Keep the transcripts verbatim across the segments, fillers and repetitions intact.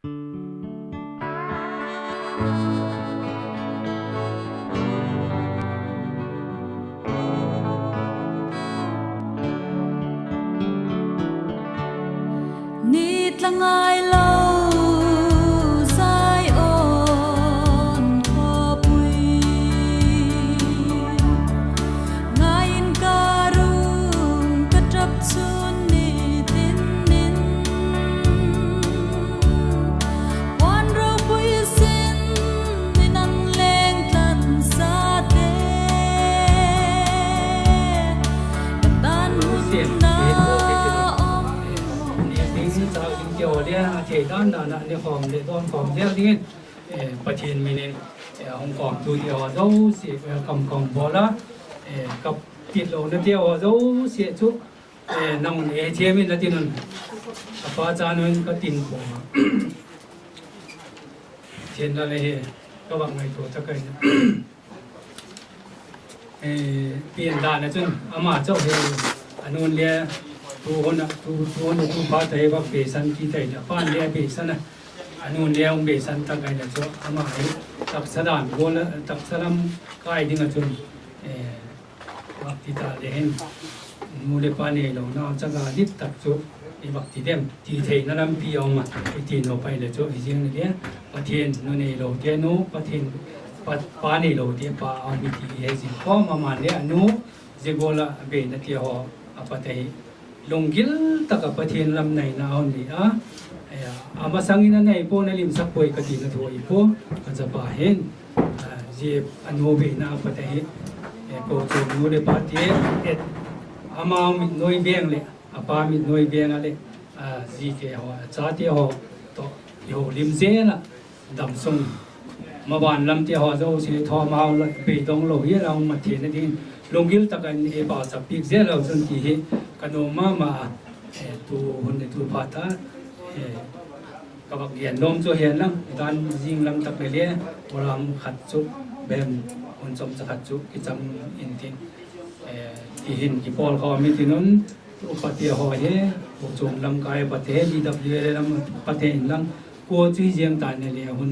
Ni tla ngai lo Zion khawpui, ngai in ka rung ka tap chun ni tin in, puan ropui sin in an leng tlan sate, ka tan hun na om. Ni ding chau ding te haw le a thei dan dan ah ni khawm leh dawn khawm zel dingin, eh, Pathian min in, eh, hung khawmtute haw zosia welcome ka hung bawl a, eh, ka pitlonate haw zosia chu, eh, nang un ei thiam in la tin un, a pa chan un ka tin pua a. Pathian la le hi ka vak ngaitua tak ahi. Eh, pian dan ah chun ama chau hi, a nun le tu hun a, tu, tu hun a tu phat a hi vak beisan kit tai le, a pa'n le beisan a, a nun le hung beisan tak ahi le chu ama hi taksa dan gual a, taksa lam kai ding ah chun, eh, vak ti ta le hin, nu leh pa neilona chaga dik tak chu i vak ti dem ti theina lampi a um a, i ti nop ahi le chu hi ziang le, Pathian nu neilote nu, Pathian pa, pa neilote pa a um i ti i he zing khawm a, ama'n le a nu zia gual a beinate haw a pat ahi. Lunggil tak ah Pathian lam naina a hun nei a, a masang in a nei pua'n a limsak puai ka tina thu ahi pua, ka chapa hin, zia a nu beina a pat ahi. Kochuam nu leh pate, amau mitnuai beng leh a pa mitnuai beng ah leh, zite haw, a chate haw tawh i ho lim zel ah, damsung maban lamte haw zosia thaw amau beidong lo hial a hung mat theina dingin lunggil tak ah ei pauchap piak zel lo chun ti hi ka nuam ma ma a. Tu hun leh tu phat a ka vak gen nuam chu hian lang, dan zing lam tak le le, program khat chu, bem, hun chawmcha khat chu kicham intin, ti hin kipawl khawm i tin un, upate haw hi, kochuam lam kai pate, D W L lam pate in lang, kua chu hi ziang ta ne le hun,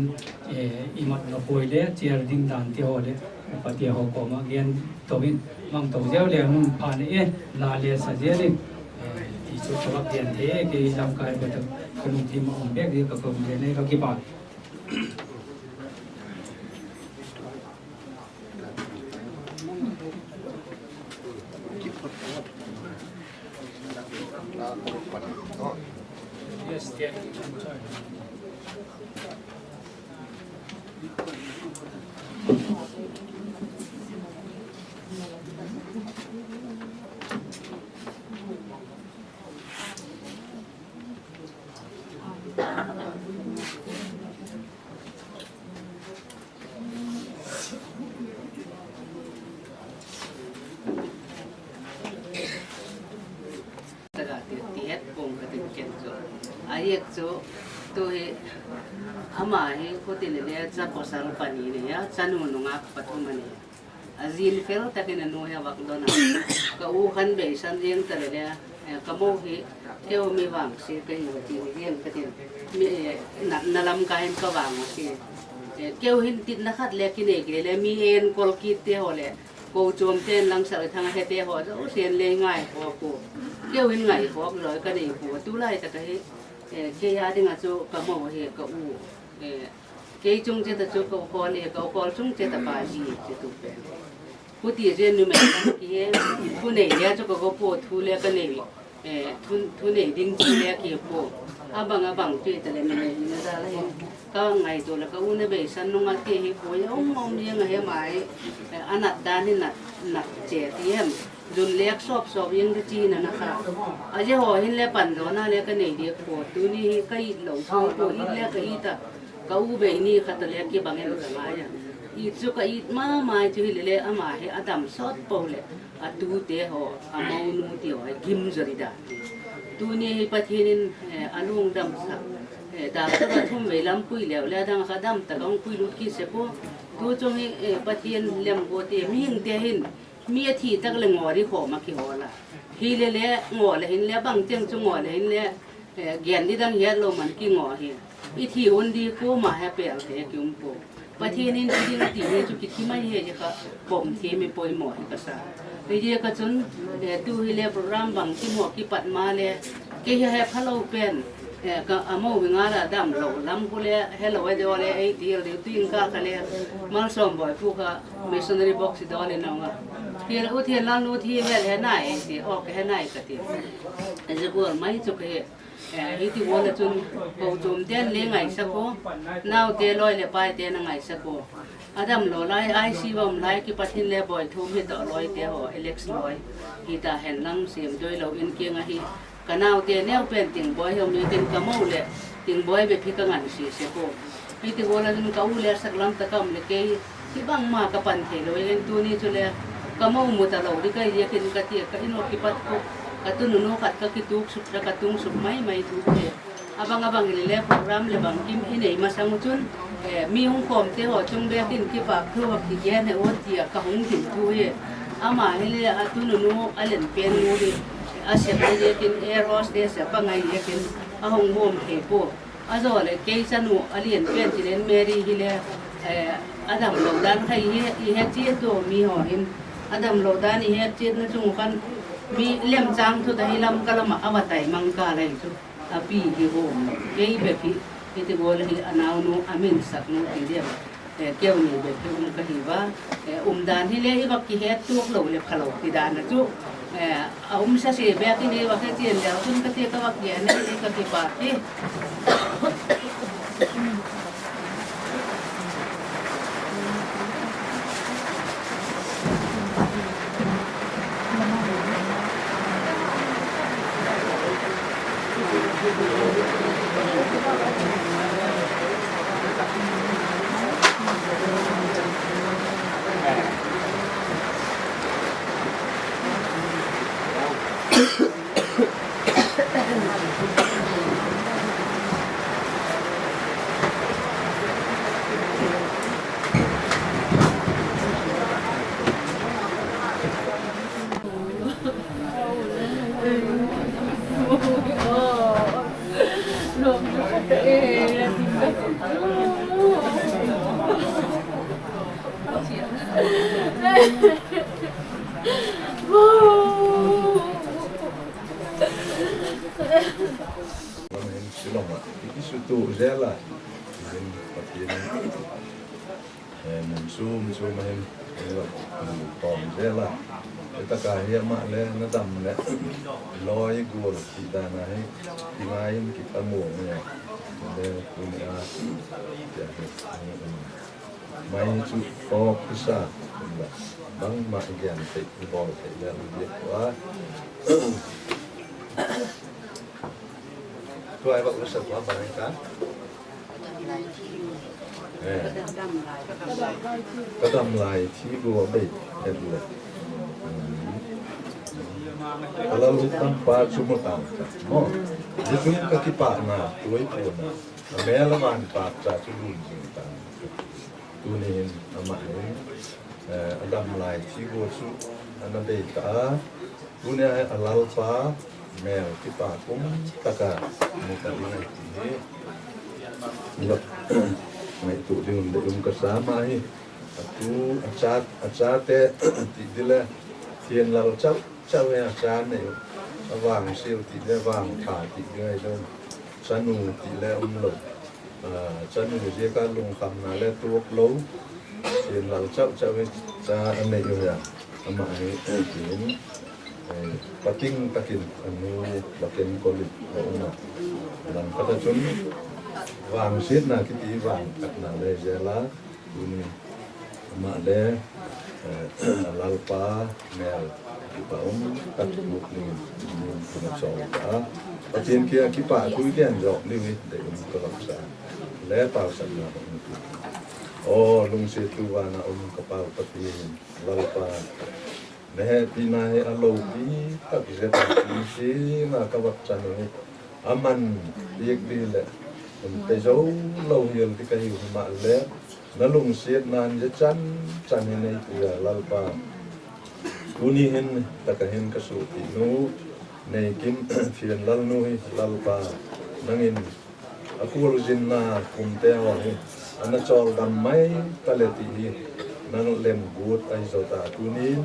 i mat lo puai le, chair ding dante haw leh upate haw kawm ah gen to in, mang to zeu le hun pha ne e, la le sa zel in, ti chu ka vak gen thei e, kei lam kai pate, ka lungthim ah um bek di ka kawm le ne ka kipak. Ti het pum ka tin ken chu. A ziak chu, tu hi, ama hi khuti le le cha pawsal pani nei a, chanu nungak pathum a nei. A zi'n fel tak in a nu hi a vak don a. Ka u khan beisan ziang ta le le, ka mo hi, keu mi vangsia ka hi a ti ziang ka tin. Natna lam ka hin ka vang a ti. Keu hin titna khat le kinei kei le mi en kol kitte haw leh, kochuamte'n lang sal thang a hete haw zosia'n lei ngaikhawk u. Keu hin ngaikhawk zaw ka nei pua, tulai tak ahi. Kei a ding ah chu ka mo hi ka u, kei chung chiat ah chu ka u khawl e, ka u khawl chung chiat ah pa zi chi tu pen. Khuti zia numei ka hi e, thunei le chu ka go pua, thu le ka nei, thunei ding chi le ki pua. A bang a bang chi ta le numei hina jal ahi. Ka ngaitua leh ka u na beisan nung a ti hi pua, um um ziang ahi mai. A nat dan hi nat, nat che ti em. Zun lek sawp sawp ziang di chi na na kha. A zia haw hin le pan zawna le ka nei diak pua, tuni hi ka it lo chu pua, it le ka it a. Ka u bei ni khat a le kibang em ka ngai a. It chu ka it ma mai chu hile le ama hi a dam sawt po leh a tute haw, a monu ti haw hi gim zaw di dan. Tuni hi Pathian in a lungdamsak, dak tak a thum vei lam pui leu le a dang kha dam tak a hung pui lut kit sek ua. Tu chung hi Pathian lemguate, mihingte hin mi a thi tak leh ngaw di khawm a kihawl a. Hile le ngaw le hinle bang cheng chu ngaw le hinle, gen di dang hiat lo man kingaw hi. I thi un di kuama he pêlte ki um pua. Pathian in thi ding a ti hi chu kithi mai hi, zia kha pom thiam i poimaw hi ka sa. Hi zia kha chun, eh, tu hile program bangkim haw kipat ma le, kei hi he phalo pen, eh, ka a mo hi nga la damlo lam khu le, helo e de le, ei ti el diu tu in ka kha le, Malsawm Bawipu kha missionary box i dawl in a nga. Hi la U Thianlal nu thi vel he nai ei ti, ok he nai ka ti. Zia gual mai chu ka hi. Eh, hiti gual ah chun, kochuamte'n le ngaisak ua, naute lawi leh paite'n a ngaisak ua. A damlo lai, I C U a um lai, kipat in le Bawi Thum hi tawh lawite haw, Alex lawi. Hita hen lang siam doi lo in kiang ahi. Ka naute neu pen Tingbawi hi um ziakin ka mo leh Tingbawi bep hi ka ngansia sek ua. Hiti gual ah chun ka u le sak lam tak a um leh kei hi bangma ka pan theilo in tuni chule ka mo mu talo ding ka hi ziakin ka ti a, ka in ah kipat khu ka tununu khat ka kituksuk, ka tungsuk mai mai thu hi. A bang a bang hile le program leh bangkim i nei masang u chun, eh, mi hung khawmte haw chung bêk in kipâk thu a kigen he u ti a ka hung gin thu hi. Ama hile a tununu a len pen nu hi, a sep ngai ziakin, air hostess a pa ngai ziakin a hung huam thei pua. A zaw leh kei chanu a lian pen Chilen Mary hile, eh, a damlo dan kha i he, i he chiat u mi haw hin. A damlo dan i het chiatna chung khan mi lemchâng thu ta hi Lamka lam ah a va tai mang ka lai chu. A pi hi huam, kei bep hi, hiti gual hi a naunu a min saknu ti diam. Eh, keu ni bep hi um ka hi va. Eh, umdan hile i va kihet tuak lo leh phalo ti dan a chu. Eh, a um sa si bêk in i va he chian leu chun ka ti ka va kian a hi ka kipâk hi. Lam hin Shillong ah i kisutu zel a, i hin Pathian in, eh, mun chum chum a hin i la tawm zel a. Hi tak a hi ama le na dam leh lawi gual ti dan a hi i ngai in kit a mu nge. Le tuni a, tia hi, mai chu officer, bangma i gen thei, i bawl thei le u diak ua. Tua i va usa tua bang ka. Eh. Ka dam lai thi gua bei et le. Ka Lalpa chu mu tang ka. Mo. Zia chun ka kipâkna, tuai puana. A mêl a van pâk cha chu lum zing tang. Tuni hin ama hin, eh, a dam lai thi gua chu a na bei ta a. Tuni a Lalpa mêl kipâk um tak a mu ta ding ahi ti hi. Ngaitua ding un dei um ka sa ma hi. A tu, a cha, a chate ti ding le, Thianlal chau chau hi a cha nei u. A Vangsial ti le, Vangpha ti ding ahi lo. Chanu ti le um lo. A, chanu ziak a lungkhamna le tuak lo. Thianlal chau chau hi cha a nei u hi a. Ama hi, eh, tin, eh, pating tak in a nu va ken kol in a um a. Langkhat a chun vangsiatna kiti vangphatna le zel a, tuni ama le, eh, Lalpa mêl kipâk um tak tuak dingin, in a chawl ta a. Pathian kiang ah kipâkthu i gen zawk ding hi dei um ka vak sa. Le pauchapna hung tu. Aw lungsiattu van a um ka Pau Pathian, Lalpa, na hepina hi a lopi tak zet a, tuni tiang a ka vak chan u hi a man piak ding leh hun pe zo lo hial ding ka hiu himaleh, na lungsiatna'n zia chan chan hi nei pui a Lalpa. Tuni hin tak a hin ka suapinu Neikim Thianlal nu hi Lalpa, nang in a khualzinna kumte haw hi a na chawldam mai ta leh ti hi na lemguat ahi zaw ta. Tuni'n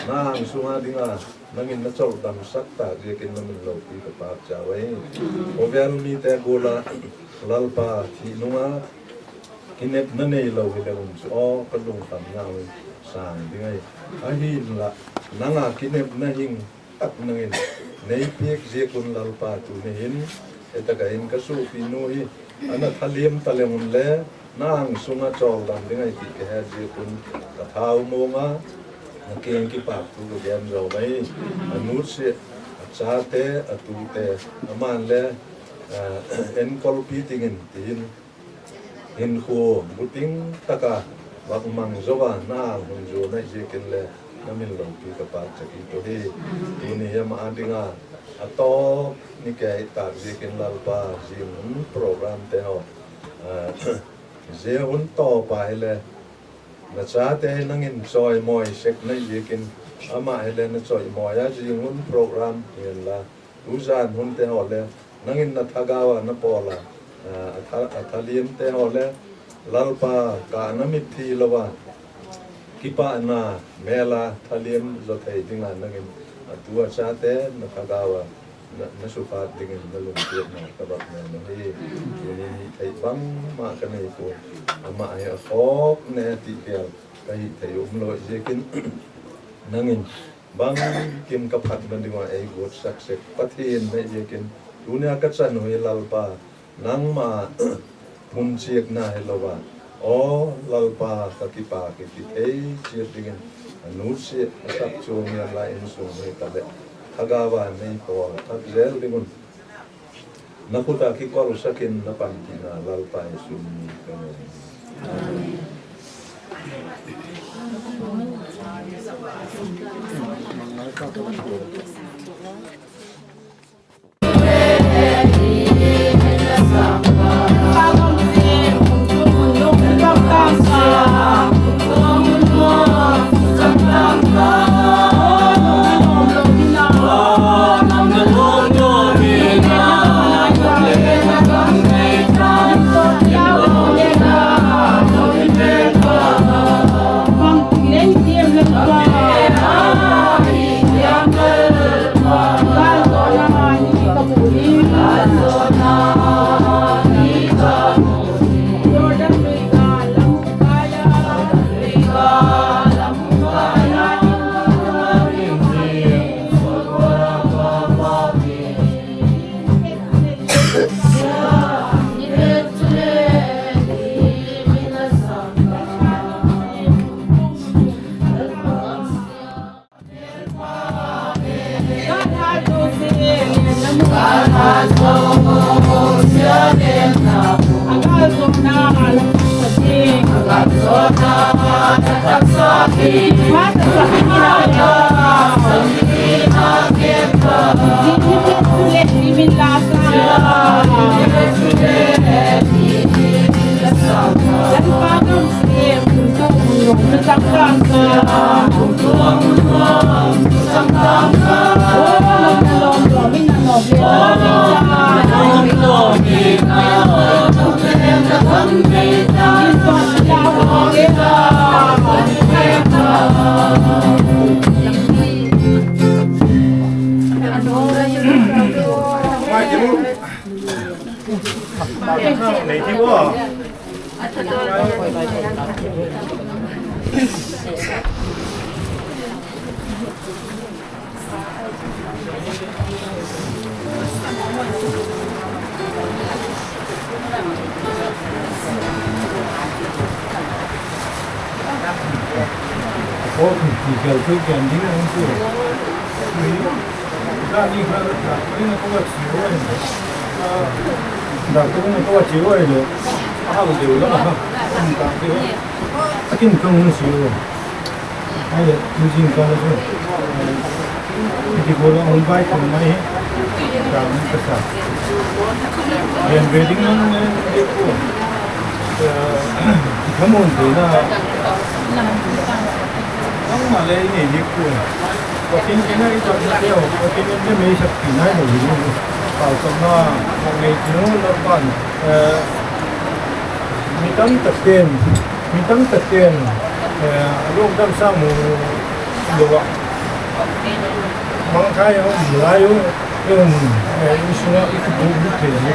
na âng sung a ding a nangin na chawldamsak tâk ziakin na min lopi ka pâkchau ahi. Khawvel mite gual ah Lalpa, thih nung a kinepna neilo hileh um chu aw ka lungkhamna hun sâng ding ahi. Ahinla, nang a kinepna hing tak nangin nei piak ziak un Lalpa, tuni hin hi tak ah hin ka suapinu hi a na thaliam ta leng unle, na âng sung a chawldam ding ahi ti ka het ziak un ka thau mawng a, na kiang kipâkthu ka gen zaw mai. A nutsia, a chate, a tute, ama'n le enkolpi dingin ti hin, hinkhua buting tak a vak mang zo a na âng hun zuan ahi ziakin le na min lopi ka pâkchak hi tu hi. Tuni hi ama â ding a a tawp ni kei tâk ziakin Lalpa, zing hun programte haw, zia hun tawp a hile na chate hi nangin chawimawi sek na ziakin, ama hile na chawimawi a, zing hun program hi inla, tuzan hunte haw le nangin na thagau a na pawl a, a thaliamte haw le Lalpa, ka na mitthi lo a kipâkna mêl a thaliam zaw thei ding a nangin a tu a chate na thagau a na sukhat dingin na lungsiatna ka vak ngen ahi. Tuni'n hithei bangma ka nei pua, ama hi a khawk ne ti vel ka hithei um lo ziakin, nangin bangkim ka phatna ding ua ei guatsak sek Pathian na hi ziakin, tuni a ka chan uh hi Lalpa, nangma phunchiakna hilo a, aw Lalpa, ka kipâk hi ti thei chiat dingin, a nutsia a sak chuang inla insung hi ka leh thagau a nei pawl thak zel ding un na khut a kikolsak in na panpina Lalpa Jesu min ka ngen. Aw, ti kal chu kian ding a hung chu. Ka ni kha doctor in a ko va chiu a. Doctor in a ko va chiu a le. A hau deu la ha. Ka ti. A kin ka hung chiu. Ai le, tu jing ka la chu. Ti ko la hung bai ko mai. Ka ni ka sa. Yen be ding nang ne, e ko. Ka mun de la. Nangma le i nei dik pua. Pathian in a i chawina teu, Pathian in le mei sakpi nai lo hi. Pauchapna a nei ti nu Lalpa'n, mi tam takte'n, mi tam takte'n a luang damsa mu lo ah, mangthai a um lai u, i hun, insung ah i kipuak thei ni,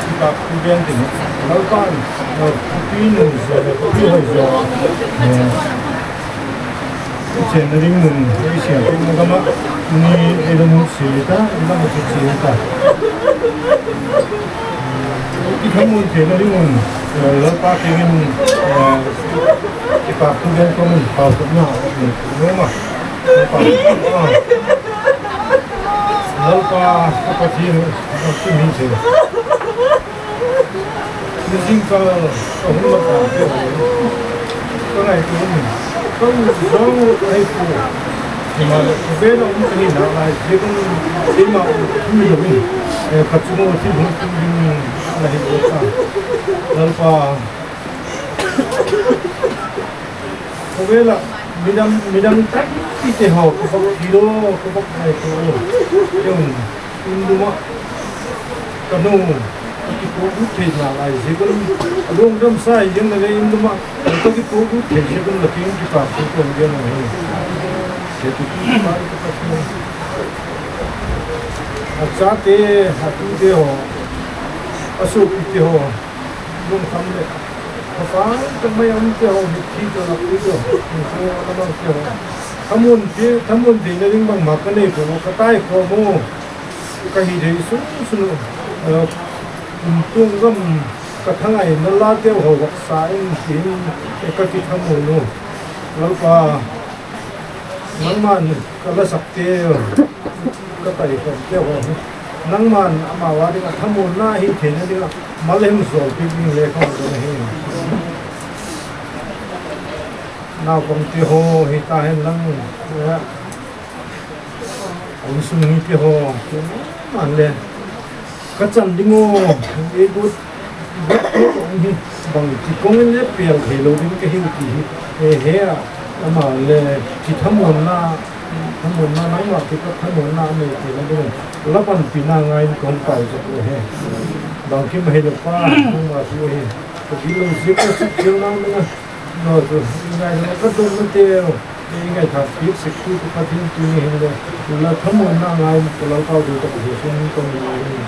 kipak thu gen ti ni, Lalpa'n, thupi nung zaw leh thupi hoi zaw a, i chenna ding mun, i siamtuna gam ah, tuni ei lungsiat a, i lam ah kichian ta. I thamuan theina ding un, Lalpa kiang in, kipak thu gen kawm in pauchapna a nei nuam a. Lalpa, ka Pathian, ka sim hi thei. Ni zingkal ka hun mat dante, ka ngaitua um, ka ut zawng ahi pua. Himaleh, ka vêl ah um ka hina lai ziak un, keima ut hilo in, ka chung ua thil hung tung ding la hi ta. Lalpa, ka vêl ah midang, midang tampi te haw ka vak thilo, ka vak ngaitua u. Ke'n, in dum ah ka nu, ka kipuak theina lai ziak un, a luang damsa hi ziang na le in dum ah ka kipuak thei ziak un la kiang in kipak thu ka hun gen ahi. Hetupa, ka Pathian, a chate, a tute haw, a suapite haw, lungkham leh, a pang tak mai a umte haw, mitthi tawh lak ui tawh, hung chu a la mangte haw, thamuan theina ding bangma ka nei pua, ka tai khawm u, ka hi thei sun sun u, kumtuang gam ka thangaina lateu haw vak sa in ti in, ka kithamuan u. Lalpa, nangma'n ka la sakte, ka tai khawmte haw hi, nangma'n amau â ding ah thamuanna hi theina ding ah mal hung zawlpiak ding le ka hun don ahi. Naupangte haw hi ta hen lang, insung mite haw, man le, ka chan ding u, ei guat, guat tu ka um hi, bangti kawng in le pêl theilo ding ka hiu ti hi, he a, ama le, kithamuanna, thamuanna, nangma kipat thamuanna a nei theina ding un, la panpina ngai in ka hun pauchap u ahi. Bangkim ahileh Pa, nangma thu ahi, ka gilo ziak a sukhial nang ding a, nang chu i ngaina ka donnateu, i ngaithâk piak sek thu ka Pathian tuni hin le, la thamuanna ngai in ka Lalpau doi tak Jesu min in ka hun ngai in.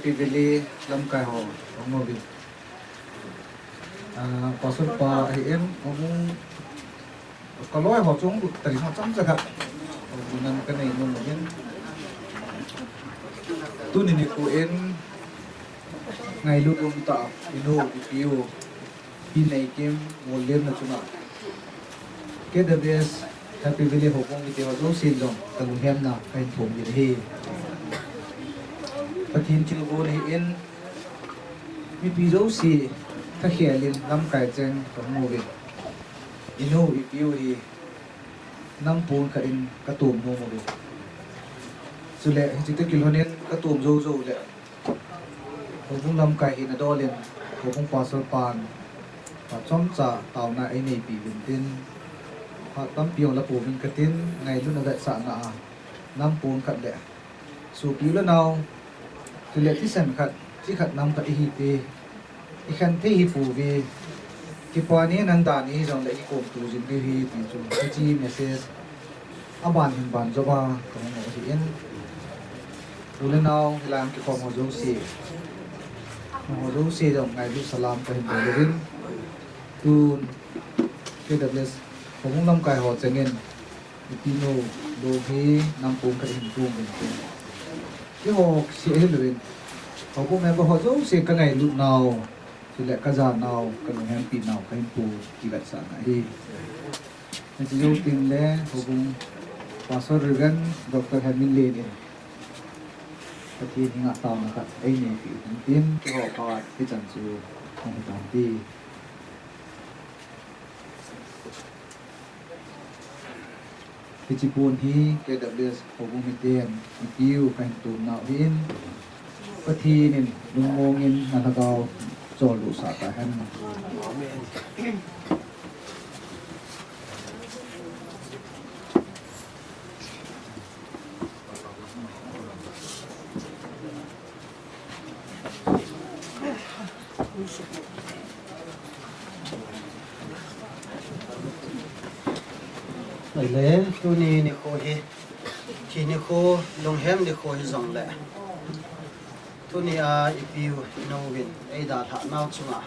Happy Valley lamkai haw, hung mu in. Pastor pa ahi in, ka lawi haw chung lut tari haw cham cha kha, hung mu nan ka nei nuam in. Tuni nikhua in ngailut um ta, i nu, i pi u, Pi Neikim, Mualliamna chung ah, K W S Happy Valley houbung mite haw zosia zong ka lunghemna ka hin phuang ding ahi. Pathian thilgual ahi in, mipi zosia thakhel in lamkai cheng ka mu in, i nu i pi u hi nam puan khat in ka tuam nuam ui. Chuleh hichi tak kilhon in ka tuam zo zo leh, houbung lamkai hina dawl in, houbung pastor pa'n phat chawmcha tauna ei neipi uvin tin, phat tampi hung la pua uvin ka tin, ngailutna vetsahna a nam puan khat leh, suapi u le nau, chuleh thisen khat chi khat nam khat i hi ti, i khen thei hi puau ve. Kipak ni, nang dan ni hi zong leh i kikuamtua zing diu hi ti chu hichi message a ban hin ban zo a ka hung ahi in, u le nau hilai hung kikhawm haw zosia, nanghaw zosia zong ngailut salam ka hin bawl uvin, tun K W S houbung lamkai haw cheng in, i pi nu, luang hi nam puan khat in tuam in tin, i haw sia hilo in, houbung member haw zosia ka ngailutnau, chuleh ka zanau, ka lunghempi nau ka hin pua ti vetsahna hi. Hichi zo tin le houbung Pastor Reverend Doctor Henminlen in Pathian hing ah tauna khat ei neipi uvin tin, kihawmna hichan chu hung hi tan ti. Hichi puan hi K W S houbung mite'n i pi u ka hin tuamnau hi in, Pathian in lungmuang in na lhagau chawlduhsah ta hen. Ahile, tuni nikhua hi thi nikhua, lunghem nikhua hi zong leh, tuni a i pi u i nu in ei dalhah nau chung ah,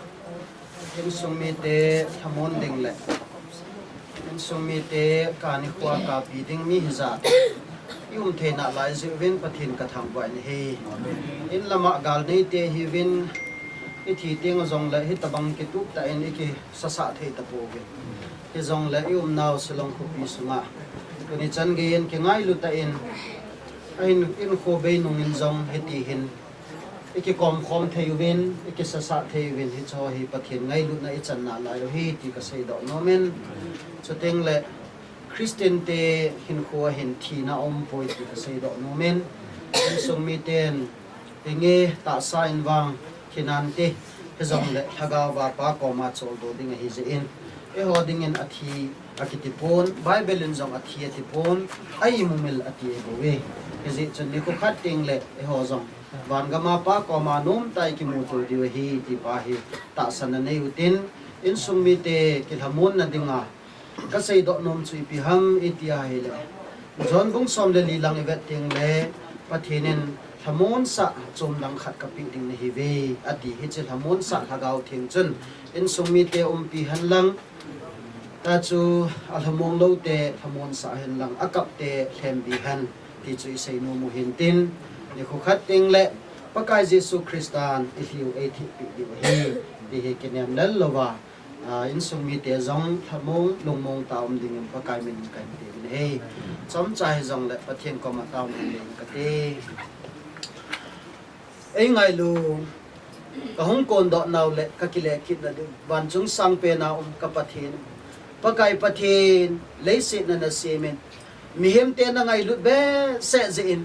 insung mite thamuan ding leh insung mite ka nikhua kapi ding mi hizat i um theina lai ziak uvin Pathian ka thangvai in ahi. In lam ah gal neite hiuvin, i thi tiang zong leh hitabang kitup ta in i kisasah thei ta pua uvin, hi zong leh i umnau Shillong khawpi sung ah tuni chan gei in kingailut ta in, a hin inkhua bei nung in zong hiti hin i kikawmkhawm thei uvin, i kisasah thei uvin, hichaw hi Pathian ngailutna i channa lai uh hi ti ka seidoh nuam in. Chuteng leh Khristiante hinkhua hin thina um puai ti ka seidoh nuam in. Insung mite'n, enge, tahsa in vang thi nan ti, hi zong leh lhagau va Pa kawm a chawldaw ding ahi ziak in, eihaw dingin a thi a kiti pua'n, Bible in zong a thi a ti pua'n, a imumil a ti ahi bou e. Hiziak chun nikhua khat tiang leh eihaw zong vangam a Pa kawm a nuam ta i kimutua diu ahi ti pa hi tahsan a nei u tin, insung mite kilhamuanna ding a ka seidoh nuam chu ipi ham i ti ahileh, John bung sawm leh li lang i vet tiang leh, Pathian in, lhamuansah chuam dang khat ka piak ding na hi ve, a ti. Hichi lhamuansah lhagau thiang chun insung mite umpi hen lang, ta chu a lhamuang lote lhamuansah hen lang, a kapte lhembi hen, ti chu i sei nuam u hintin, nikhua khat tiang leh Pakai Jesu Khrista'n i hliu ei thihpiak diu ahi, ti hi kinêm lel lo a, insung mite zong lhamuang lungmuang ta um dingin Pakai min in ka hin ti in ahi. Chawmcha hi zong leh Pathian kawm ah tauna in ka ti. Ei ngailu, ka hung kuandawhnau leh ka kile kitna ding, vanchung sâng pen a um ka Pathian, Pakai Pathian, leisiatna na siam in, mihemte na ngailut be seh ziakin,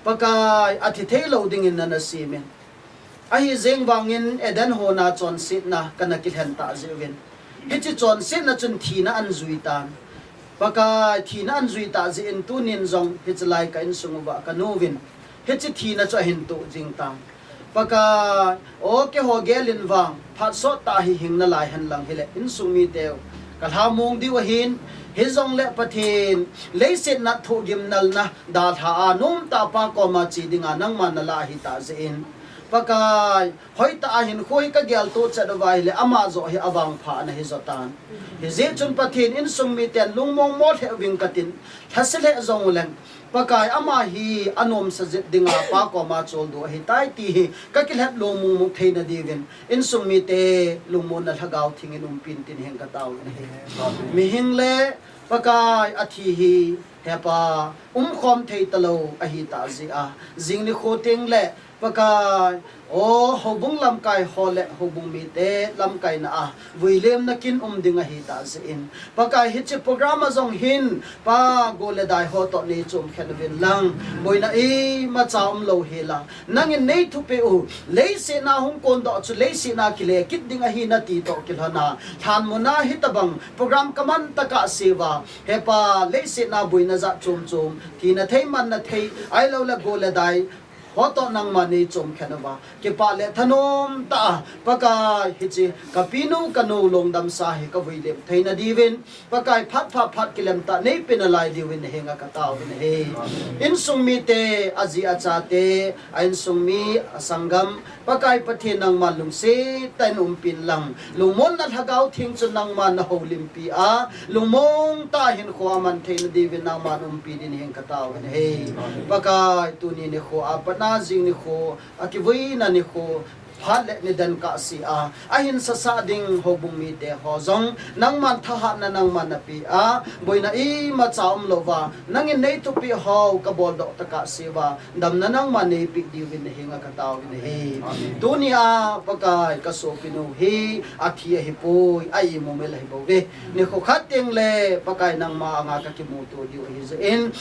Pakai, a thi theilo dingin na na siam in, ahi zing vangin Eden huan a chawnsiatna ka na kilhen ta ziakin, hichi chawnsiatna chun thina an zui ta'n. Pakai, thina an zui ta ziakin tunin zong hichi lai ka insung uva ka nu in hichi thina chu a hin tuak zing ta'n. Pakai aw, keihaw gel in vang phat sawt ta hi hing nalai hen lang hileh insung mite ka lhamuang diu ahi'n. Hi zong leh Pathian, leisiatna thugimnalna dalha a nuam ta Pa kawm a chia ding a nangma'n na la ahi ta ziakin, Pakai, hoi tak a hinkhua hi ka gêl tu chet uva hileh ama zaw hi a vangpha ana hi zaw ta'n. Hiziakchun Pathian, insung mite'n lungmuang maw lheh ving ka tin, thase lheh zong u leng, Pakai, ama hi a nuamsa zet ding a Pa kawm a chawldua ahi tai ti hi ka kilep lungmuang muk theina diu in, insung mite lungmuanna Lhagau Thiang in umpi'n tin hing ka tau in ahi. Mihing le Pakai a thi hi, he Pa, umkhawm thei talo ahi tak zia a, zing nikhua tiang leh Pakai, aw, houbung lamkai haw leh houbung mite lamkaina a vuiliamna kin um ding ahi tak zia in, Pakai, hiche program ah zong hin Pa, gual le dai haw tawh nei chuam khen uvin lang, buaina imacha umlo hial a, nang in nei thupi u, leisiatna hung kuandok chu leisiatna kile kit ding ahi na ti tawh kilhon a, lhanmun a hitabang program ka man tak ah siau a, he Pa, leisiatna buaina zat chuam chuam, thina thei manna thei ahiloleh gual le dai haw tawh nangma'n nei chuam khen uva, kipak leh thanuam tak a Pakai, hiche ka pinu ka nu lungdamsa hi ka vuiliam theina diu in, Pakai, phat pha phat kilem tak nei pe nalai diu in na heng ah ka tau in ahi. Insung mite, a zi a chate, a insung mi, a sanggam, Pakai Pathian, nangma'n lungsiat tak in umpi'n lang, lungmuanna Lhagau Thiang chun nangma'n na holimpi a, lungmuang tak a hinkhua a man theina diu in nangma'n umpi dingin hing ka tau in ahi. Pakai, tuni nikhua a patna zing nikhua a kivuina nikhua, phat leh ni den kâ sia a, a hinsasa ding houbung mite haw zong nangma'n thahatna nangma'n na pia a, buaina imacha umlo a, nang in nei thupi haw ka bawldok tak ah siau a, damna nangma'n nei piak diu in na heng ah ka tau in ahi. Tuni a Pakai, ka suapinu hi a thi ahi puai, a imumil ahi bou ve. Nikhua khat tiang le Pakai, nangma anga ka kimutua diu ahi zia in,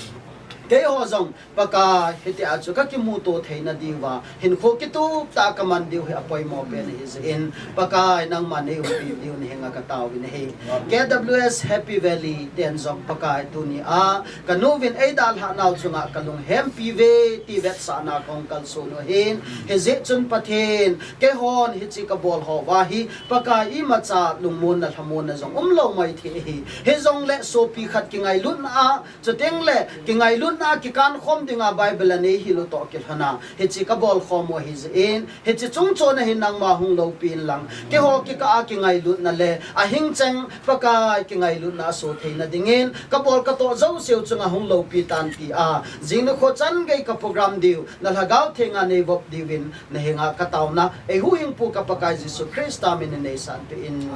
keihaw zong Pakai, hiti a chu ka kimutua theina diu a hinkhua kitup tak ka man diu hi a poimaw pen ahi zia in, Pakai, nangma'n nei umpi diu in na heng ah ka tau in ahi. K W S Happy Valley te'n zong Pakai, tuni a ka nu vin ei dalhah nau chung ah ka lunghempi ve ti vetsakna ka hung kalsuan u ahi'n, hiziakchun Pathian, keihaw'n hiche ka bawl haw a hi Pakai, imacha lungmuanna lhamuanna zong umlo mai thei ahi. Hijongleh suapi khat kingailutna a, chuteng leh kingailutna a kikânkhawm ding a Bible a nei hil u tawh kilhon a, hiche ka bawlkhawm u ahi zia in, hiche chungchuan a hin nangma hung lopi inlang, keihaw kikâ a kingailutna le a hing cheng Pakai kingailutna a sua theina dingin ka bawl ka tawh zosiau chung ah hung lopi ta'n ti a, zing nikhua chan gei ka program diu na Lhagau Thiang a nei vop diu in na heng ah ka tauna ei huhhingpu ka Pakai Jesu Khrista min in ei sanpia in.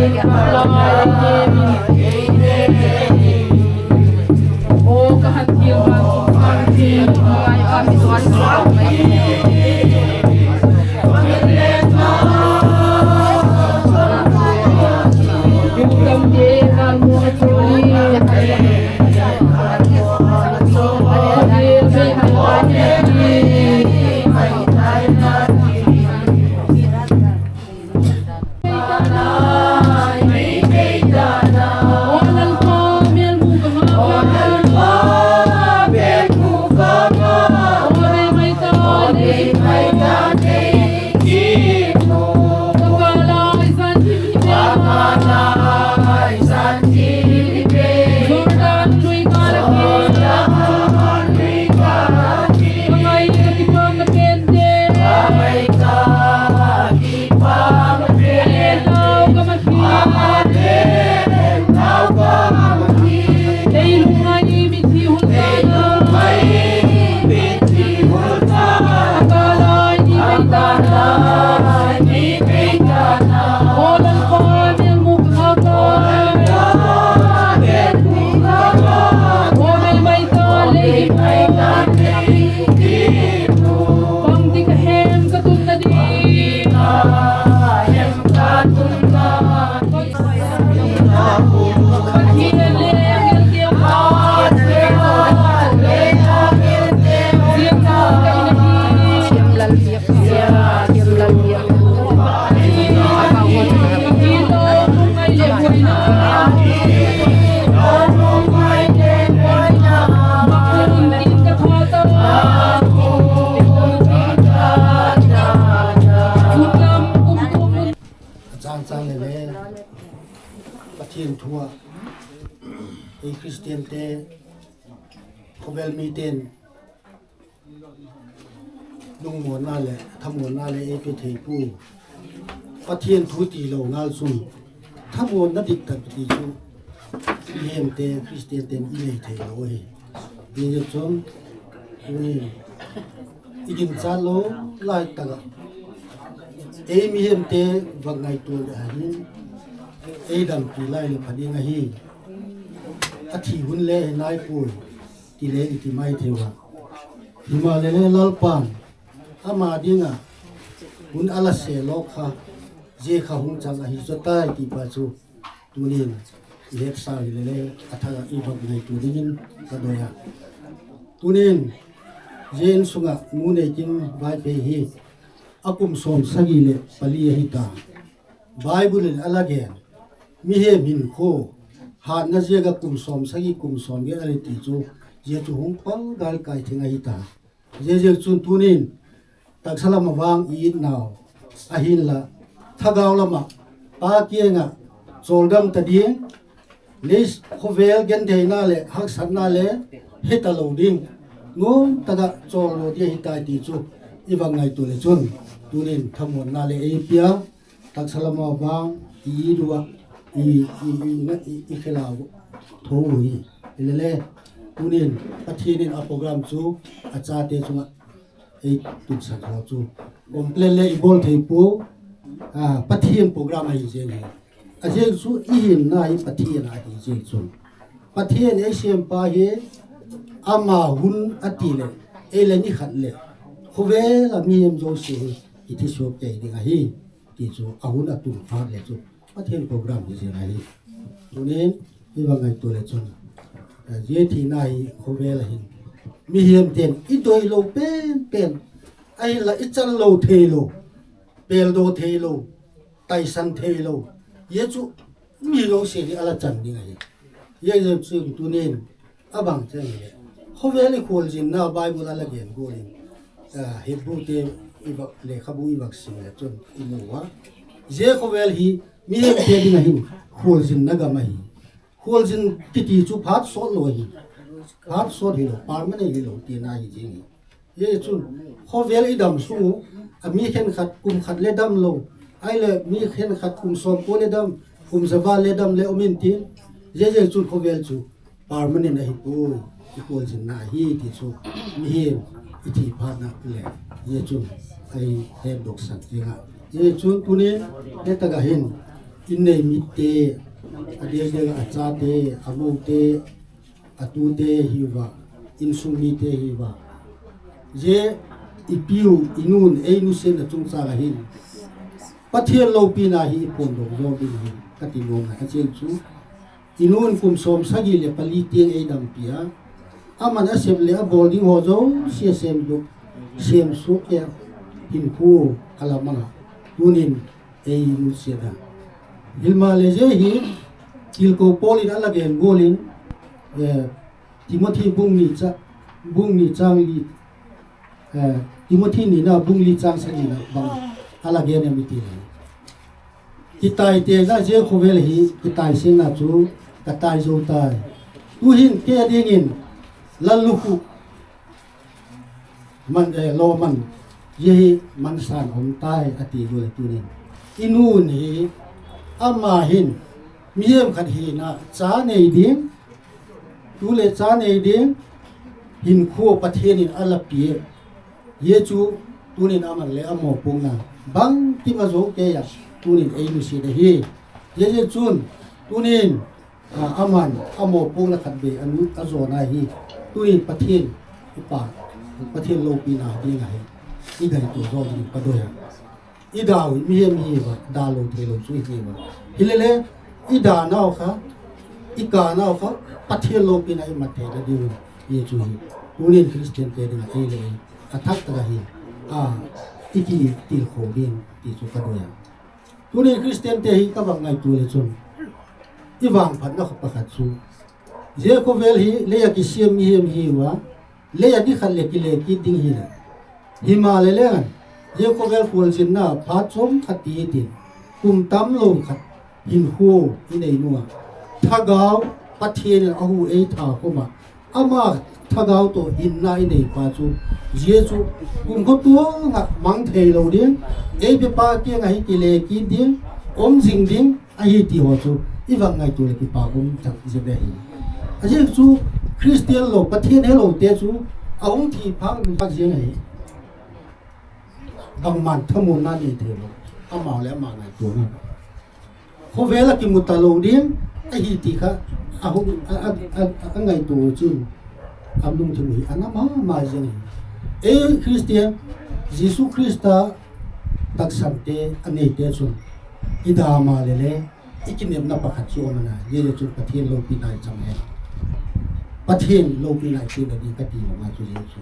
A chang chang le le Pathian thu ah ei Khristiante, khawvel mite'n lungmuanna leh thamuanna leh ei pe thei pua. Pathian thu ti lo ngal chun thamuanna dik tak ti chu mihemte, Khristiante'n i nei thei lo hi. Hi chun tuni i ginchat lo lai tak ah ei mihemte va ngaitua leh ahin, ei dampi lai leh pha ding ahi. A thi hun le hi nai puai ti le i ti mai thei a. Himaleh le Lalpa'n ama ding ah hun a la se lawk kha, zia kha hung chang ahi zaw tai ti pa chu tuni'n i hetsa hile le a thak ah i va ngaitua dingin ka doi a. Tuni'n zia insung ah nu Neikim Vaiphei hi a kum sawmsagi leh pali ahi ta. Bible in a la gen, mihem hinkhua hatna ziak ah kum sawmsagi kum sawmgiat a la ti chu, zia chu hung pal gal kai thing ahi ta. Ziaziakchun tuni'n taksa lam ah vang i itnau ahinla, thagau lam ah Pa kiang ah chawldam ta ding, lei khawvel gentheina leh haksatna le he talo ding, nuam tak ah chawl lo ding ahi tai ti chu i va ngaitua leh chun tuni'n thamuanna leh ei pia, taksa lam ah vang i it ua, i, i, i, i, i khel a tho u hi. Hile le tuni'n Pathian in a program chu a chate chung ah ei tutsak haw chu complain le i bawl thei pua. A, Pathian program ahi ziang hi. A ziak chu i hinna hi Pathian ahi ziak chun, Pathian ei siampa hi, ama hun a ti leh, ei le ni khat leh khawvel a mihem zosia hi i thi suak kei ding ahi ti chu a hun a tun phat le chu Pathian program hi ziang ahi. Tuni'n i va ngaitua leh chun, zia thina hi khawvel ah hin mihemte'n i doi lo pen pen, ahinla i chan lo theilo, pêldaw theilo, taisan theilo, zia chu mi zosia ding a la chan ding ahi. Zia chu tuni'n a bang cheng hileh, khawvel i khualzinna Bible a la gen gual in, Hebrute lekhabu i vak sim leh chun i mu a, zia khawvel hi mihemte ding ah hin khualzinna gam ahi. Khualzin kiti chu phat sawt lo ahi, phat sawt hilo, permanent hilo tina hi zing hi. Zia chun khawvel i dam sung u, a mi khenkhat kum khat le dam lo, ahileh mi khenkhat kum sawm kua le dam, kum za val le dam le um intin, ziaziakchun khawvel chu permanent ahi puai, i khualzinna ahi ti chu mihem i thi phat na le, zia chun ei hetdoksak ding a. Zia chun tuni'n, zia tak ah hin In nei mite, a deu deu a chate, a mote, a tute hi ua, insung mite hi ua, zia i piu, i nun ei nusiatna chungchâng ah hin Pathian lopina hi i puandok zaw ding hi ka ti nuam a, a ziak chu i nun kum sawmsagi leh pali tiang ei dampi a, aman a sep leh a bawl ding haw zosia sêm suak, sêm suak a, hinkhua a la mang a, tunin ei nusiat a. Himaleh zia hi tilko Paul in a la gen gual in, Timothi bung ni châng li, Timothi nina bung li châng sagi na bang a la gen em i ti le, kitaitena zia khawvel hi kitaisêngna chu ka tai zo tai. Tu'hin kei a dingin lallukhu man, lawman, zia hi mansa'n a um tai a ti gual a tunin i nun hi ama hin mihing khat hina cha nei ding, tu leh cha nei ding hinkhua Pathian in a la pia. Zia chu tunin aman le a mawpuakna bangkim a zo kei a, tunin ei nusiat ahi. Ziaziakchun tunin, a, aman a mawpuakna khatvei a nu a zawna hi, tunin Pathian, i pa, Pathian lopina ding ahi, i dai tua zaw ding ka doi a. I dau hi mihem hi ua, dalo theilo chu i hi ua. Hilele, i danau kha, i kanau kha Pathian lopina i mat theina ding hi chu hi, tunin Khristiante ding ah ei le ei a thak tak ahi, a, i kitilkho ding ti chu ka doi a. Tunin Khristiante hi ka vak ngaitua le chun, i vangphatna kha pakhat chu, zia khawvel hi lei ah kisiam mihem hi ua, lei ah ni khat leh kile kit ding hile, himaleh le, zia khawvel khualzinna phat chawm khat ti tin, kum tamlo khat hinkhua i nei nung a, thagau, Pathian in a hu ei tha khum ah, ama thagau tawh hinna i nei pa chu, zia chu kumtuang ah mang theilo ding, ei pepa kiang ah hin kile kit ding, um zing ding ahi ti haw chu i vak ngaitua leh kipak um tak zia ve hi. A ziak chu Khristian lo, Pathian helote chu a hung thi phang tak ziang ahi. Bangma'n thamuanna nei theilo, amau leh ama ngaituana. Khawvel ah kimu talo ding ahi ti kha a hung, a, a ngaitua chun a lungthim hi a na ma ma ziang hi. Ei Khristian, Jesu Khrista taksante a neite chun i da maleh le, i kinepna pakhat chu um ana, zia le chun Pathian lopina i chang hen, Pathian lopina i chang a ding ka ti lo ngai chu zia chu,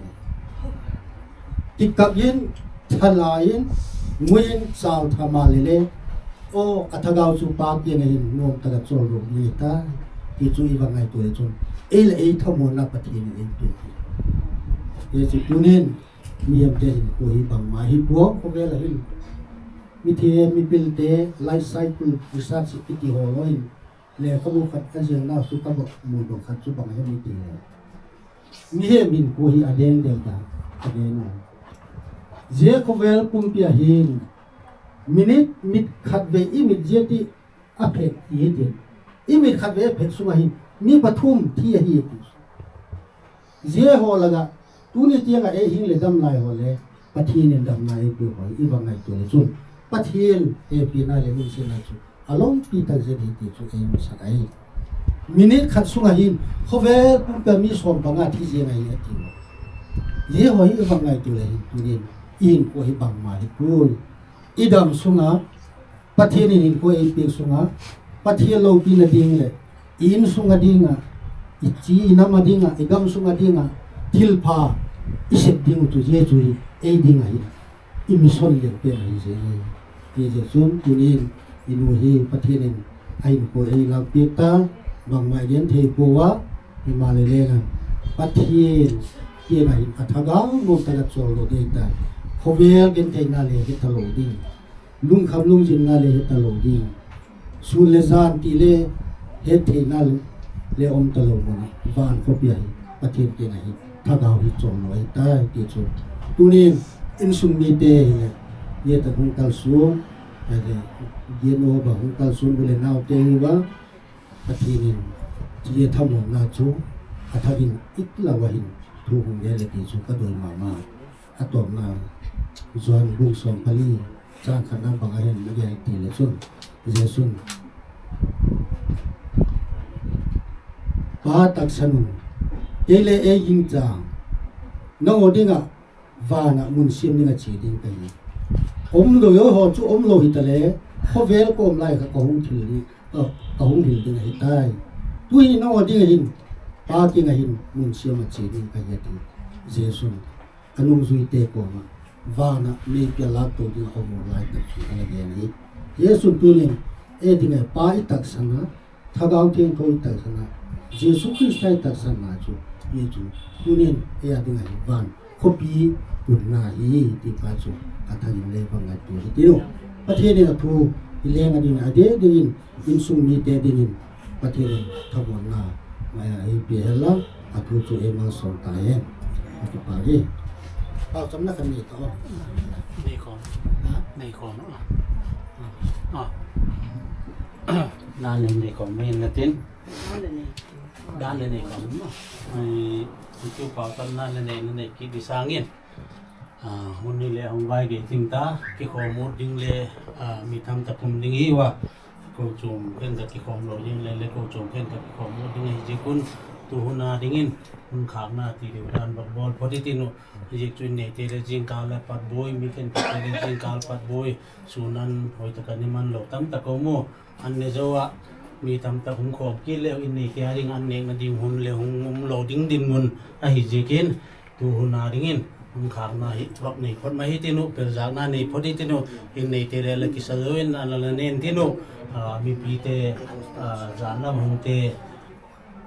kikap in, thalai in, ngui in, chau tha maleh le, aw, a thagau chu Pa kiang ah hin nuam tak ah chawldok ding ahi ta, ti chu i vak ngaitua le chun, ei leh ei thamuanna Pathian in ei piak hi. Zia chu tunin mihemte hinkhua hi bangma hi pua, khawvel ah hin mithiam mipilte, life cycle research kiti haw lo in, lekhabu khat a zianna chu ka va mu dok khat chu bang hem i ti le, mihem hinkhua hi a deng del ta, a deng a. Zia khawvel pumpi ah hin minute, mit khatvei i mit zia ti a phet ti hi tin, i mit khatvei a phet sung ah hin mi pathum thi ahi ti. Zia haw lak ah tuni tiang ah ei hing leh dam lai haw le Pathian in damna ei piak haw i va ngaitua le chun, Pathian hepina leh lungsiatna chu a lopi tak zet hi ti chu ei musak ahi. Minute khat sung ah hin khawvel pumpi ah mi sawm panga thi ziang ahi a ti. Zia haw hi i va ngaitua le hin tunin i hinkhua hi bangma hi puai. I dam sung ah, Pathian in hinkhua ei piak sung ah, Pathian lopina ding leh i insung a ding ah, i chi i nam a ding ah, i gam sung a ding ah thilpha i sep ding uh chu zia chu hi ei ding ahi, i mission lian pen ahi zia hi. Zia chun tunin i nu hi Pathian in a hinkhua ei lâkpiak ta, bangma i gen thei pua a, himaleh le, Pathian kiang ah hin a thagau nuam tak ah chawldok ding ta, khawvel gentheina le he talo ding, lungkham lungzinna le he talo ding, sûn leh zan ti le het theina le um talo mun ah, van khawpi ah hin Pathian kiang ah hin thagau hi chawldok ahi tai ti chu tunin insung mite hileh, zia tak hung kalsuan, gen a ba hung kalsuan u leh naute hi ua, Pathian in zia thamuanna chu a thak in it lo ah hin thu hung gen le ti chu ka doi ma ma. A tawpna, Johan bung sawm pali, chang khatna bang a hin a gen ti le chun, Jesu'n, Pa, taksan un, kei le ei ging chang, nang aw ding ah van ah mun siam ding ah chia ding ka hi. Umlo haw chu umlo hitaleh, khawvel ka um lai kha ka hung thil ding, ka hung hil ding ahi tai. Tu'hin nang aw ding ah hin, Pa kiang ah hin mun siam ah chia ding ka hi, a ti. Jesu'n a nungzuite kawm ah, van ah meipi a lâk to ding a um lai tak chu a la gen ahi. Jesu'n tuni'n ei ding ah Pa i taksan a, Thagau Thiangtho i taksan a, Jesu Khrista i taksanna chu, i chu, tuni'n ei a ding ah hin van khawpi tunna hi, ti pa chu a thak in le bang ngaitua hitiu. Pathian in a thu i leng a ding a, a ding dingin, insung mite dingin Pathian in thamuanna mai a ei pia hen la, a thu chu ei malsawm ta hen. A kipak hi. Pauchapna khat nei ta aw. Nei khawm. Nei khawm. Dan le nei khawm mai in la tin. Dan le nei khawm ma. Ai, chu pauchapna le nei, le nei kit di sâng in, hun hi le hung vai gei ting ta, kikhawm ut ding le mi tamtak um ding hi ua. Kochuam khenkhat kikhawm lo ding le, le kochuam khenkhat kikhawm ut ding ahi ziak un, tu hun a dingin hun khâkna ti deu dan bak bawl phot i tin uh. Ziak chu in neite le zingkâl a pat buai, mi khenkhatte le zingkâl pat buai, sûn an hoi tak a ni man lo tamtak a um u. An ne zo ah, mi tamtak hung khawm kit leu in neite a ding an nêkna ding hun le hung um lo ding dinmun ahi ziakin, tu hun a dingin hun khâkna hi vak nei phot mai hi tin uh, pelzâkna nei phot hi tin uh. In neite le la kisa zo in a la la nen tin uh, mipite jan lam hungte,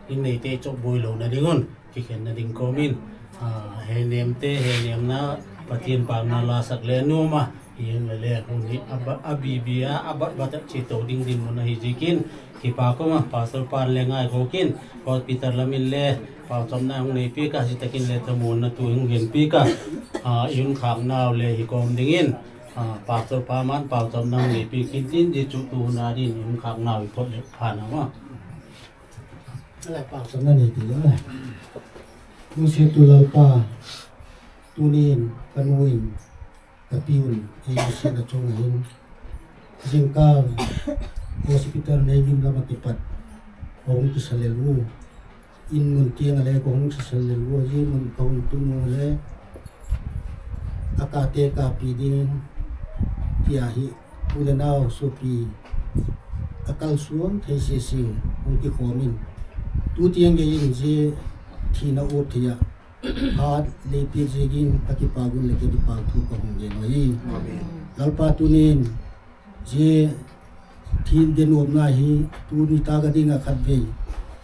in neite chawkbuai lona ding un kikhenna ding kawm in, henêmte henêmna, Pathian pâkna lasak le nuam a, hi'n le le hun hi a bibi a, a bat bat ah chia to ding dinmun ahi ziakin, kipâk um a, pastor pa'n le ngaikhawk in, hospital lam in le pauchapna hung nei piak a, zia tak in le thamuanna thu hung gen piak a, i hun khâknau le hi kawm dingin, pastor pa ma'n pauchapna hung nei piak intin, zia chu tu hun a dingin hun khâknau i phot leh pha na ma. Lungsiattu Lalpa, tuni'n ka nu in, ka pi un, ei nusiatna chung ah hin, zingkâl hospital nei gim lam ah kipat ka hung kisa lel u, in mun tiang ah le ka hung kisa lel u, zia mun ka hung tun u le a kate kapi ding, ti ahi, u le nau suapi a kalsuan thei sisi hung kikhawm in, tu tiang gei in zia thina uap thei ah phat lei piak ziakin ka kipâk un le ka kipâk thu ka hung gen ahi. Lalpa, tuni'n zia thina gen uapna hi tu nitâk a ding ah khatvei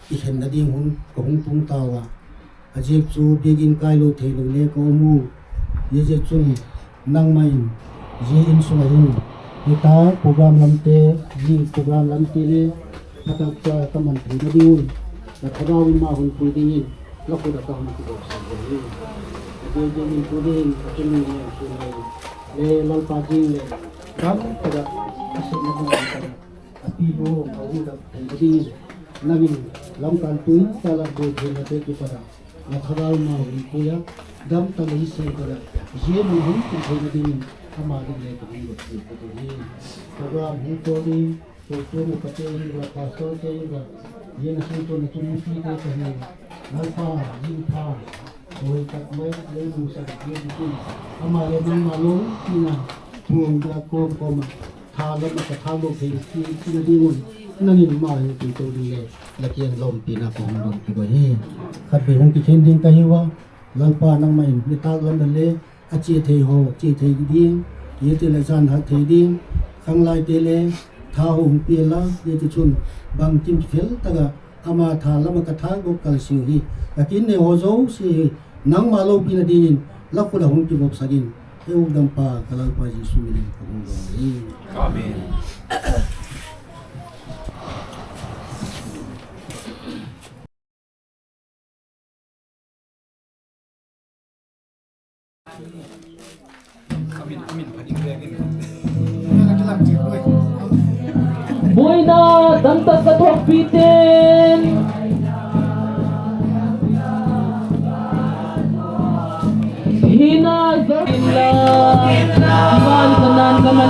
kikhenna ding hun ka hung tung tau a, a ziak chu biakin kai lo theilo le ka um u. Zia ziak chun nangma in zia insung ah hin, nitâk program lamte, zing program lamte le, a tak cha ka man theina ding un, la thagau in ma hun pui dingin la khut ah ka hung kivopsak ahi. A ziak ziakin tuni'n a chun ni le, Lalpa, zing leh gam tak ah a sepna ding tak ah a pi bu a hung dak theina dingin, nang in lamkântui ta la bu theinate kipat ah la thagau ma hun pui a, gam tak leh hi seng tak ah zia mun hung tung theina dingin ama ding le ka hung dak thei ka hi. Program hung tawm in, kochuam upate in va, pastorte in va, zia na sung tawh na chun mipite ka hi, Lalpa, zing pha hoi tak mai le lungsa tak mai dingin, ama le nangma lopina puang da kawm kawm ah, tha lam ah ka thâkdok thei china ding un, nang in ama hung pui to ding le la kiang lompina ka hung don kit ahi. Khatvei hung kikhen ding ka hiu a, Lalpa, nangma in nitâk lam le a chia thei haw chia thei ding, hiti leh zan hat thei ding, khanglaite le tha haw hung pia la, hitichun bangkim fel tak ah ama tha lam ah ka thâkdok kalsiu hi, ka kinnei haw zosia hi nangma lopina dingin la khut ah hung kivopsak in, ei hukdampa ka Lalpa Jesu min in ka hung don hi. Amen. Buaina dangtak ka thuakpi ten, hina zo inla, van ka nan ka man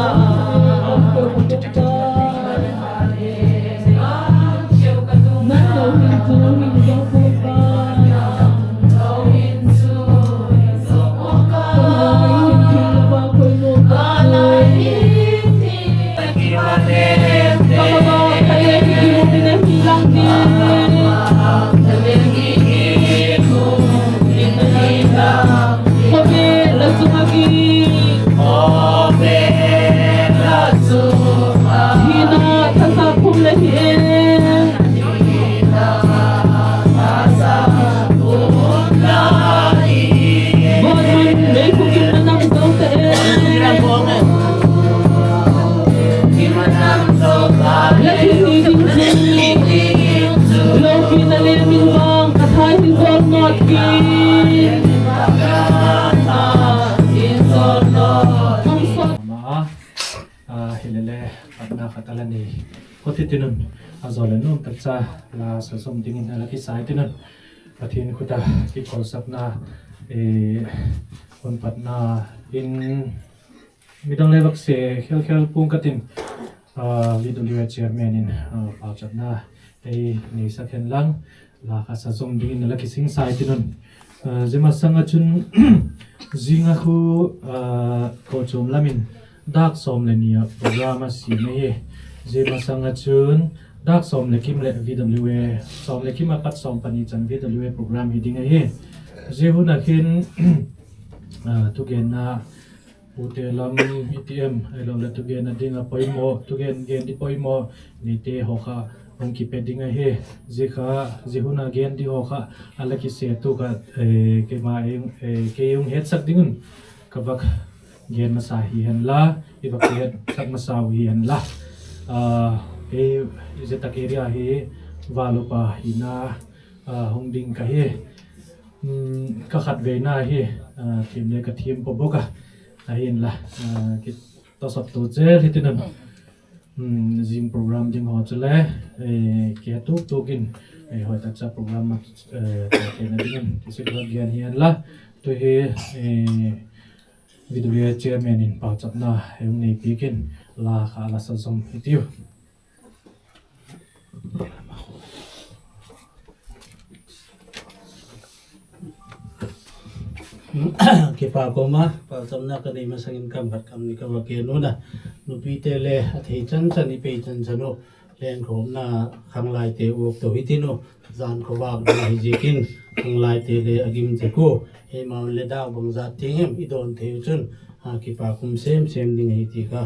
Hilele, patna khat a la nei phot hitin un, a zaw leh nuam tak cha la sa zom dingin a la kisai tin un, Pathian khut a kikolsakna hun patna in midang le vak se khel khel pua'ng ka tin, VWA chairman in pauchapna ei neisak hen lang, la kha sa zom dingin a la kisingsai tin un, zia masang ah chun zing ah khu kochuam lam in dâk sawm leh ni ah program a siam ahi. Zia masang ah chun dâk sawm leh kim leh VWA, sawm leh kim ah pat sawm pani chan VWA program hi ding ahi. Zia hun ah hin thugenna pute lam i ti em, ahiloleh thugenna ding ah poimaw, thugen gen di poimaw neite haw kha hung kipe ding ahi. Zia kha, zia hun a gen di haw kha a la kisetu kha, keima, kei hung hetsak ding un ka vak gen masa hi hen la, i vak hetsak masa uh hi hen la, kei zia tak area hi val upa hina hung ding ka hi. Ka khatveina hi thiam le ka thiam pua bawk a, ahinla kitawsawptu zel hitin un, zing program ding haw chule ke tuk tuk in hoi tak cha program a theina ding un ti sik vak gen hi hen la, tu hi VWA chairman in pauchapna hung nei piak in, la kha la sa zom hitiu. Kipak um a, pauchapna ka nei masang in kam khat kam ni ka va gen un a, nupite le a thei chan chan, i pei chan chan uh, lengkhawmna khanglaite uak to hitin uh, jan khawvâk ding ahi ziakin khanglaite le a gim zek ua, eimau le dâk bangzat tiang hem i dawn thei uh chun kipak um sêm sêm ding ahi ti kha.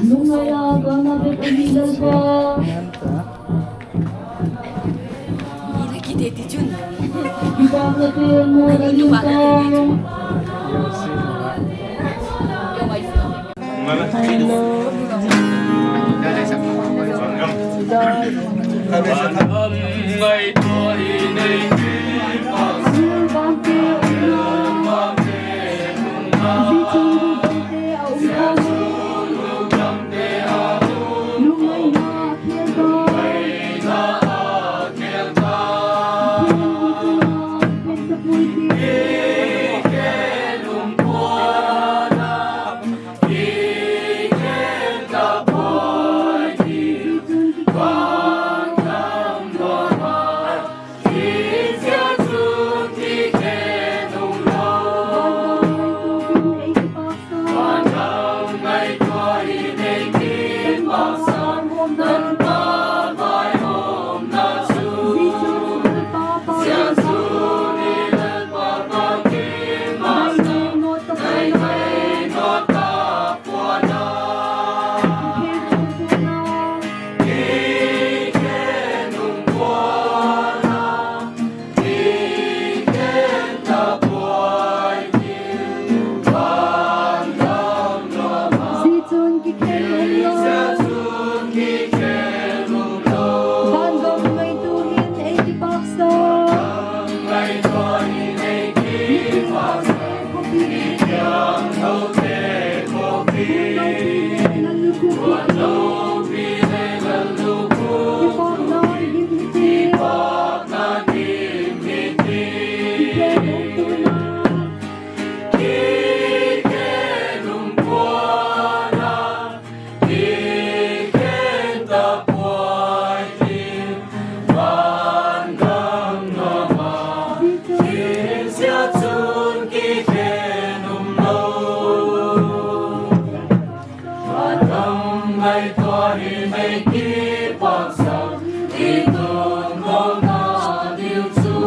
Lungngai a ka na bek ahi Lalpa. Kipâkna te mawl a ning ka. Ngaituai in ei kipaksak, i tun khawmna ding chu.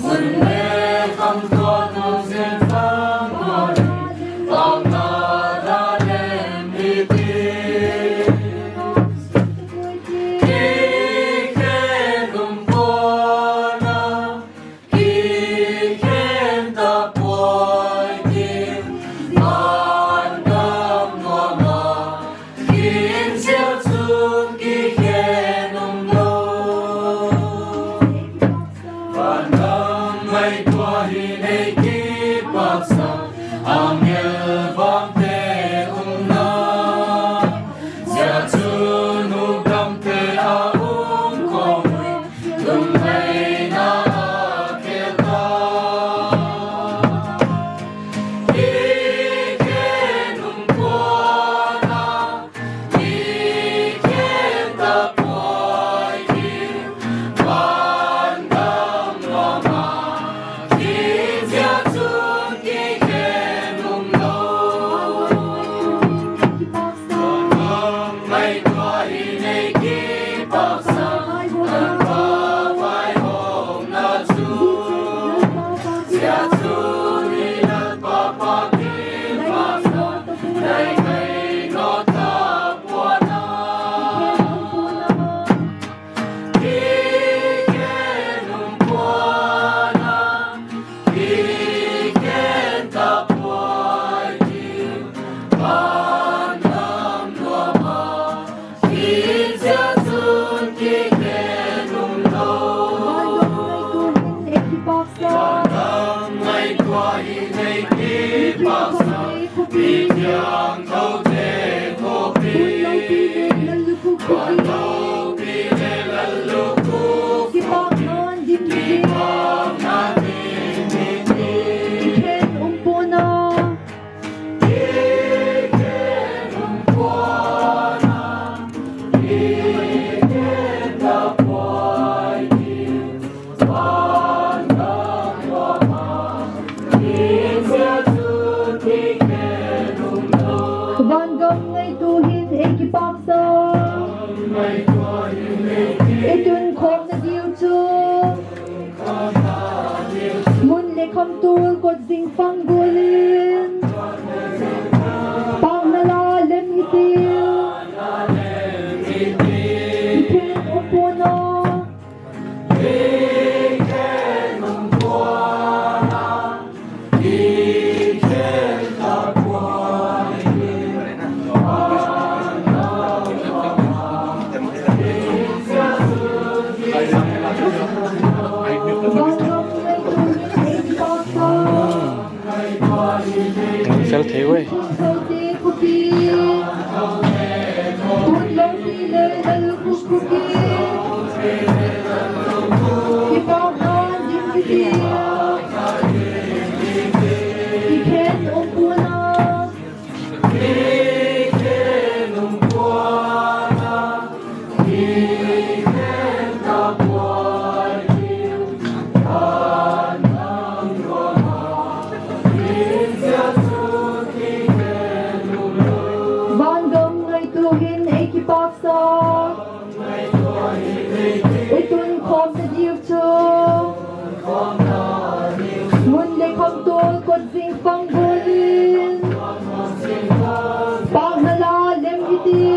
Mun le kham tua tu zing kham tua, pamna da lem i ti. I khen um pua'n a, i khen ta puai ti, van gam nuam a, i khen zia chun kikhen um lo. Van gam ngaituai in ei kipaksak, angel vangte umna, zia chun hukdamte a um khawm, lungleina a khel ta. I khen um pua'n a, i khen ta puai ti, van gam nuam a, i khen zia chun kikhen um lo. Van gam ngaituai in ei kipaksak, Lalpa vaihawmna chu, zia chun i Lalpa pâk in vasa, dai thei lo ta pua'n a. I khen um pua'n a, i khen ta puai ti, van gam nuam a, i khen zia chun kikhen um lo. Van gam ngaituai in ei kipaksak, i thiangthote khawpi, van lopi le lallukhup, kipakna ding hi, i khen um pua'n a. Van gam ngaitua hin ei kipaksak, i tun khawmna diu chu, mun le khamtul kot zing pang gual in, pâkna la lem hi tiu, i khen um pua'n a. Fel thei uai. Van gam ngaitua hin ei kipaksak, i tun khawmna diu chu, mun le khamtul kot zing pang gual in, pâkna la lem hi tiu,